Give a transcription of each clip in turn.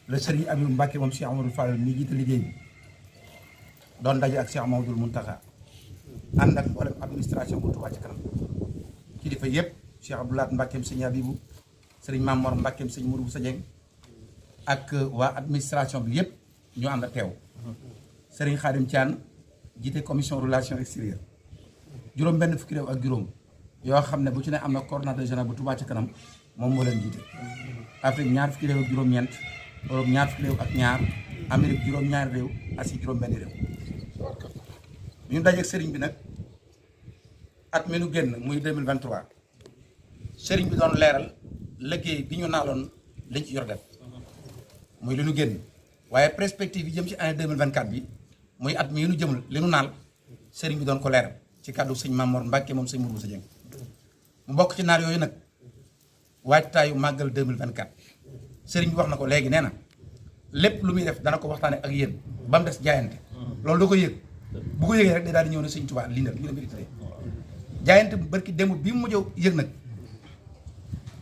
le Serigne Abibou Mbacké moom Cheikh Amadou Fall mi jiite liggéey bi doon daje ak Cheikh Mamadou Mountakha ànd ak mboolem administration bu Touba Ca Kanam kilifa yëpp Cheikh Abdoulaye Mbackeem sëñ Abibou Serigne Mamor Mbackeem sëñ Mourou Sa Dieng ak waa administration bi yëpp ñu ànd ak teew Serigne Khadim Thian jiite commission relations extérieures juróom benn fukki réew ak juróom yoo xam ne bu ci ne am na coordonnateur général bu Touba Ca Kanam moom moo leen jiite Afrique ñaar fukki réew ak juróom-ñeent Europe ñaar fukki réew ak ñaar Amérique juróom-ñaari réew Asie juróom-benn réew ñu dajeeg Serigne bi nag at mi nu génn muy 2023 Serigne bi doon leeral liggéey bi ñu naaloon lañ ci yor def muy li nu génn waaye perspective yi jëm ci année 2024 bi muy at mi yu nu jëmul li nu naal Serigne bi doon ko leeral ci kàddu sëñ Mamor Mbacke moom sëñ Mourou Sa Dieng mu bokk ci naar yooyu nag waajtaayu màggal 2024 Serigne bi wax na ko léegi nee na lépp lu muy def dana ko waxtaane ak yéen ba mu des jaayante loolu da ko yëg bu ko yëgee rek day daal di ñëw ne sëñ Tuubaa lii nag lii la mérité jaayante bu barki démb bi mu mujj yëg nag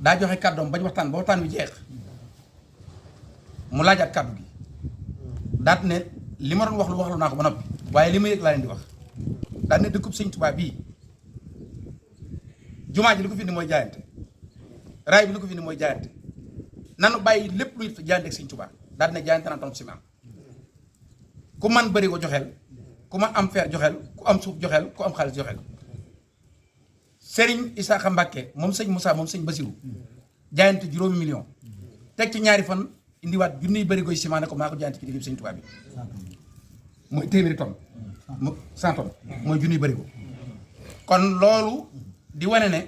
daa joxe kàddoom bañ waxtaan ba waxtaan wi jeex mu laajaat kàddu gi daat ne li ma doon wax lu waxlu naa ko ba noppi waaye li ma yëg laa leen di wax daat ne dëkkub sëñ Tuubaa bii jumaa ji li ko fi indi mooy jaayante raay bi li ko fi indi mooy jaayante nanu bàyyi lépp luy jaayante ak sëñ Tuubaa daat ne jaayante naa ton ciment ku man bëri ko joxeel ku ma am fer joxeel ku am suuf joxeel ku am xaalis joxeel Serigne Isaaxa Mbacke moom sëñ Moussa moom sëñ Basirou jaayante juróomi million teg ci ñaari fan indiwaat junniy bëri koy ciment ne ko maa ko jaayante ci liggéey sëñ Tuubaa bi mooy téeméeri tonne mu 100 tonnes mooy junniy bëri ko kon loolu di wane ne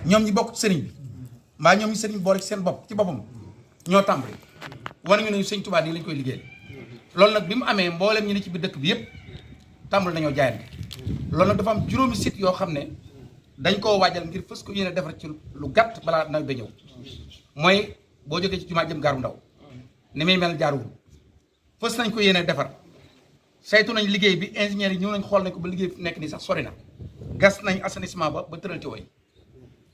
ñoom ñi bokk ci sëriñ bi mbaa ñoom ñi sëriñ boole ci seen bopp ci boppam ñoo tàmbali wane ñu ne sëñ Tuubaa nii lañ koy liggéey loolu nag bi mu amee mboolem ñi ne ci biir dëkk bi yëpp tàmbali nañoo jaayante loolu nag dafa am juróomi site yoo xam ne dañ koo waajal ngir fës ko yéene defar ci lu gàtt balaa nawet ba ñëw mooy boo jógee ci jumaa jëm gaaru ndaw ni muy mel jaaruwul fës nañ ko yéene defar saytu nañ liggéey bi ingénieur yi ñëw nañ xool nañ ko ba liggéey bi nekk nii sax sori na gas nañ assainissement ba tëral ci woy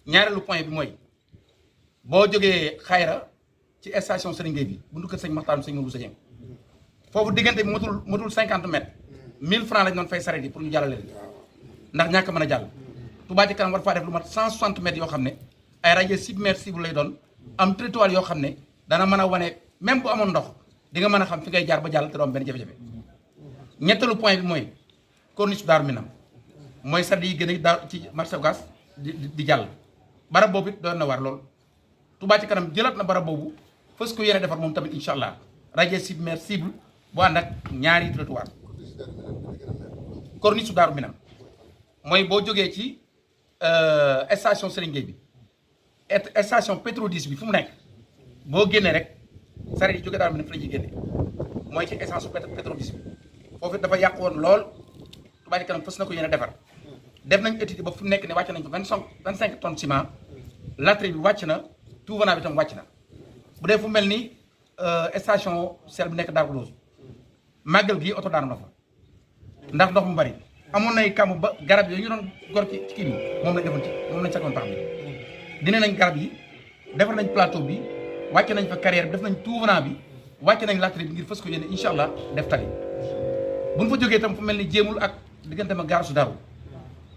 ñaareelu point bi mooy boo jógee xayra ci station Serigne Gueye bi buntu kër sëñ Maxtaar sëñ Mourou Sa Dieng foofu diggante bi matul 50 mètres 1000 francs lañ doon fay saret yi pour ñu jàllale leen ndax ñàkk mën a jàll Touba Ca Kanam war faa def lu mat 160 mètres yoo xam ne ay rajo submersible lay doon am trottoir yoo xam ne dana mën a wane même bu amoon ndox di nga mën a xam fi ngay jaar ba jàll te doom benn jafe-jafe ñetteelu point bi mooy corniche Daaru Minam mooy sadd yi gën a daar ci marché gas di jàll barab boobu it doon na war lool Touba Ca Kanam jëlaat na barab boobu fës ko yéene defar moom tamit incha allah rajo submersible bu ànd ak ñaari trottoir corniche Daaru Minam mooy boo jógee ci station Serigne Gueye bi station Petro-10 bi fu mu nekk boo génnee rek saret yi jóge Daaru Minam fi la ñuy génne mooy ci essence Petro-10 bi foofu dafa yàq woon lool Touba Ca Kanam fës na ko yéene defar def nañ étude ba fu mu nekk ne wàcc nañ ko 25 tonnes ciment latrine bi wàcc na tout venant bi tam wàcc na bu dee fu mel ni station sel bi nekk Darou Khoudoss màggal gi oto daanu na fa ndax ndox mu bari amoon nay kàmm ba garab yooyu ñu doon gor ci kii bi moom lañ defoon ci moom lañ sakoon tax bi dina nañ garab yi defar nañ plateau bi wàcce nañ fa carrière bi def nañ tout venant bi wàcce nañ latrine bi ngir fës ko yéene incha allah def tali buñ fa jógee itam fu mel ni jéemul ak diggante ma gaaru su daru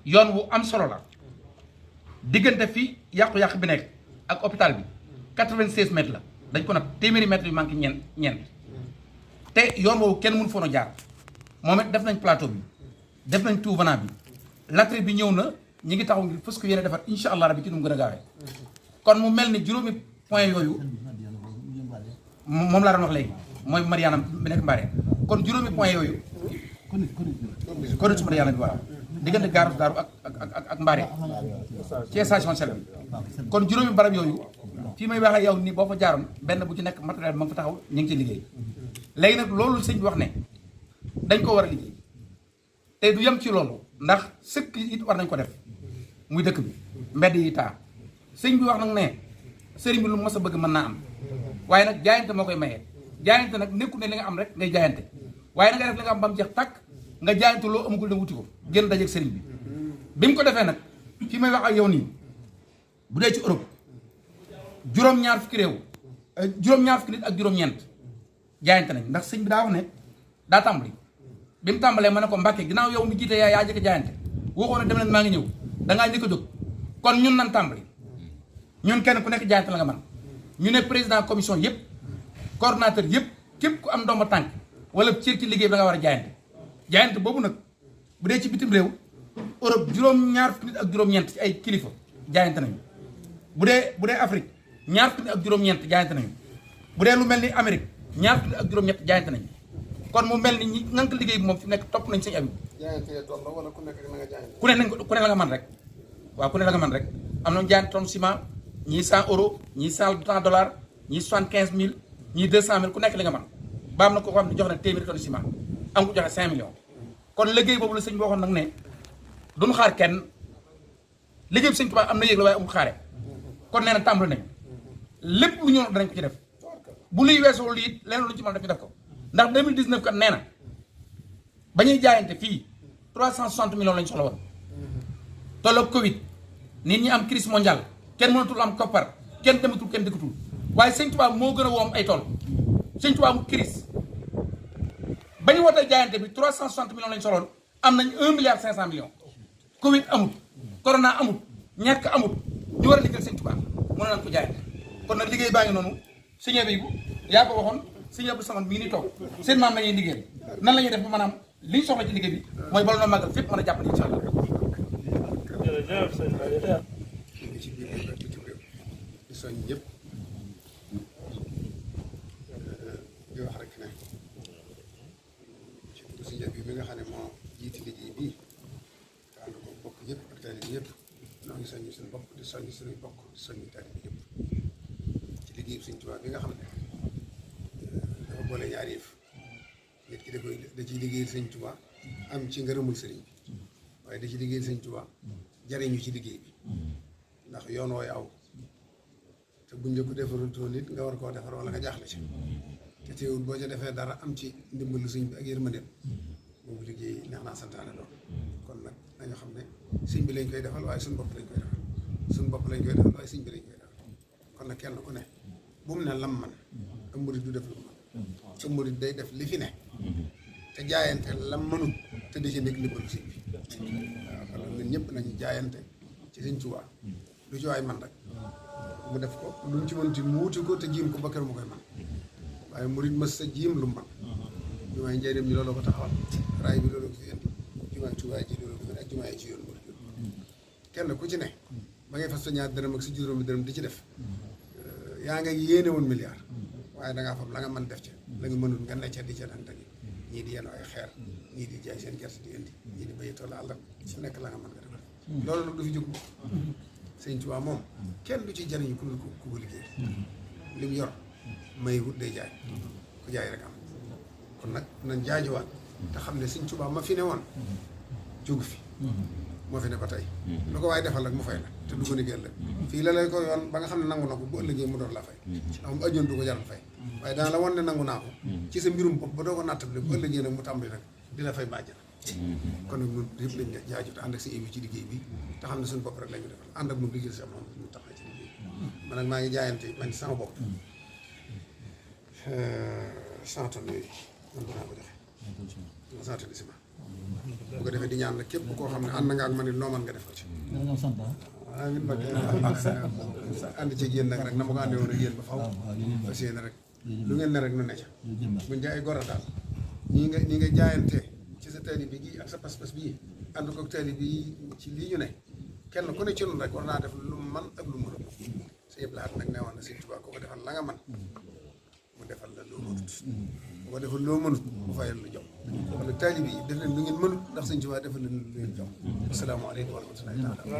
yoon wu am solo la diggante fi yàqu-yàq bi nekk ak hôpital bi 96 mètres la dañ ko nag téeméeri mètres yu manqué ñeent te yoon woowu kenn mënu foon a jaar moom it def nañ plateau bi def nañ tout venant bi latrine bi ñëw na ñi ngi taxaw ngir fës ko yéene defar incha allah rabbi ci nu mu gën a gaawee kon mu mel ni juróomi point yooyu moom laa doon wax léegi mooy Mariana bi nekk Mbare kon juróomi point yooyu corniche Mariana bi waaw diggante gaaru daaru ak Mbare ci station sel bi kon juróomi barab yooyu fii may wax ak yow nii boo fa jaaroon benn bu ci nekk matériel bi ma nga fa taxaw ñu ngi ciy liggéey léegi nag loolu sëñ bi wax ne dañ ko war a liggéey te du yem ci loolu ndax sëkk it war nañ ko def muy dëkk bi mbedd yi taa sëñ bi wax nag ne sëriñ bi lu mos a bëgg mën naa am waaye nag jaayante moo koy maye jaayante nag nekku ne li nga am rek ngay jaayante waaye na nga def li nga am ba mu jeex tàkk nga jaayante loo amagul da wuti ko génn dajeeg sëriñ bi mu ko defee nag fi may wax ak yow nii bu dee ci Europe juróom-ñaar fukki réew juróom-ñaar fukki nit ak juróom-ñeent jaayante nañ ndax sëñ bi daa wax ne daa tàmbali bi mu tàmbalee ma ne ko Mbàkke ginnaaw yow mi jiite yaa jëkk jaayante waxoon ne dem leen maa ngi ñëw dangaa njëkk a jóg kon ñun nan tàmbali ñun kenn ku nekk jaayante la nga man ñu ne président commission yëpp coordonnateur yëpp képp ku am ndomba tànk wala cër ci liggéey bi da nga war a jaayante boobu nag bu dee ci bitim réew Europe juróom-ñaar fukki nit ak juróom-ñeent ci ay kilifa jaayante nañu bu dee Afrique ñaar fukki nit ak juróom-ñeent jaayante nañu bu dee lu mel ni Amérique ñaar fukki nit ak juróom-ñett jaayante nañu kon mu mel ni ñi ngànk liggéey bi moom fi nekk topp nañ sëñ abi ku ne nañ ko ku ne la nga man rek waaw ku ne la nga man rek am na jaayante tonne ciment ñii 100 euros ñii 100 dollars ñii 75 000 ñii 200 000 ku nekk li nga man ba am na ko xam ne jox na téeméeri tonne ciment am ko joxe 5 millions kon liggéey boobu la sëñ bi waxoon nag ne duñu xaar kenn liggéey bi sëñ Tuubaa am na yéeg la waaye amul xaare kon nee na tàmbali nañ lépp lu ñëw danañ ko ci def bu luy weesoo lii leneen lu ci mën a def ñu def ko ndax 2019 kat nee na ba ñuy jaayante fii 360 millions lañ soxla woon tolloog Covid nit ñi am crise mondiale kenn mënatul am koppar kenn dematul kenn dëkkatul waaye sëñ Tuubaa moo gën a woom ay tool sëñ Tuubaa mu crise ba ñu wootee jaayante bi 360 millions lañ soxloon am nañ 1 milliard 500 millions Covid amut corona amut ñàkk amut ñu war a liggéey sëñ Tuubaa mën nañ ko jaayante kon nag liggéey baa ngi noonu sëñ bi bu yaa ko waxoon sëñ Abdou Samad mi ngi nii toog seen maam la ñuy liggéey nan la ñuy def ba maanaam li ñu soxla ci liggéey bi mooy bala noo màggal fépp mën a jàppale incha allah. ci biir réew ak bitim réew di soñ ñëpp di wax rek ne ci turu si njëb bi mi nga xam ne moo jiiti liggéey bii ànd ko bokk yëpp ak taalibe bi yëpp noo ngi soññu suñu bopp di soññu suñuy bokk di soññu taalibe bi yëpp ci liggéey bi Sëñ Tuubaa bi nga xam ne dafa boole ñaari yëf nit ki da ciy liggéeyal Sëñ Tuubaa am ci ngërëmul sëriñ bi waaye da ci liggéeyal Sëñ Tuubaa jariñu ci liggéey bi ndax yoon wooy aw te buñ la ko defarul tool nit nga war koo defar wala nga jaaxle ci te teewul boo ca defee dara am ci ndimbalu sëñ bi ak yërmandeem boobu liggéey neex naa santaane lool kon nag dañoo xam ne sëñ bi lañ koy defal waaye suñ bopp lañ koy defal suñ bopp lañ koy defal waaye sëñ bi lañ koy defal kon nag kenn ku ne bu mu ne lam man am murit du def lu man sa murit day def li fi ne te jaayante lam mënut te di ci nekk ndimbalu sëñ bi waaw kon nag ñun ñëpp nañu jaayante ci Sëñ Tuubaa lu ci waay man rek mu def ko lu mu ci mënti mu wuti ko te jiim ko ba kër mu koy man waaye murit mës sa jiim lu mu man jumaay njëriñam ñi loolu ko taxawal raay bi loolu ko fi indi jumaay Tuubaa ji loolu ko fi ak jumaay ci yoon murit kenn ku ci ne ba ngay fas sa ñaar dërëm ak si juróomi dërëm di ci def yaa nga yéene woon milliard waaye dangaa fam la nga mën def ca la nga mënul nga necca di ca dantagi ñii di yenn ay xeer ñii di jaay seen gerte di indi ñii di béyi tool àll su nekk la nga mën nga def loolu nag du fi jóg Sëñ Tuubaa moom kenn du ci jariñu ku ko liggéey li mu yor may wut day jaay ku jaay rek am kon nag nañ jaajuwaat te xam ne Sëñ Tuubaa ma fi ne woon jógu fi moo fi ne ko tey lu ko waaye defal rek mu fay la te du ko liggéeyal la fii la lay ko yoon ba nga xam ne nangu na ko bu ëllëgee mu door la fay ndax mu ajoon du ko jaral fay waaye dana la wan ne nangu naa ko ci sa mbirum bopp ba doo ko nattable bu ëllëgee nag mu tàmbali nag di la fay bàjjana kon nag ñun yëpp lañ jaaju te ànd ak sa émi ci liggéey bi te xam ne suñu bopp rek la ñu defal ànd ak moom liggéey sa moom ñu tax na ci liggéey man nag maa ngi jaayante man ci sama bopp 100 tonnes yooyu man danaa ko joxe 100 tonnes de ciment bu ko defee di ñaan nag képp koo xam ne ànd nga ak man it noo mën nga def ko ci waaw ñun mag ànd ci yéen nag rek na ma ko àndee woon ak yéen ba faw fas yéene rek lu ngeen ne rek nu ne ca buñ jaay gor a daal ñi nga jaayante ci sa taali bi gi ak sa pas-pas bii ànd ko taali bi ci lii ñu ne kenn ku ne ci noonu rek war naa def lu man ak lu mënut sa yëpp laat nag ne woon na Sëñ Tuubaa ko defal la nga man mu defal la loo mënut bu ko defal loo mënut mu fayal lu jox kon nag taali bi def leen lu ngeen mënut ndax Sëñ Tuubaa defal leen lu ngeen jox asalaamaaleykum wa rahmatullahi taala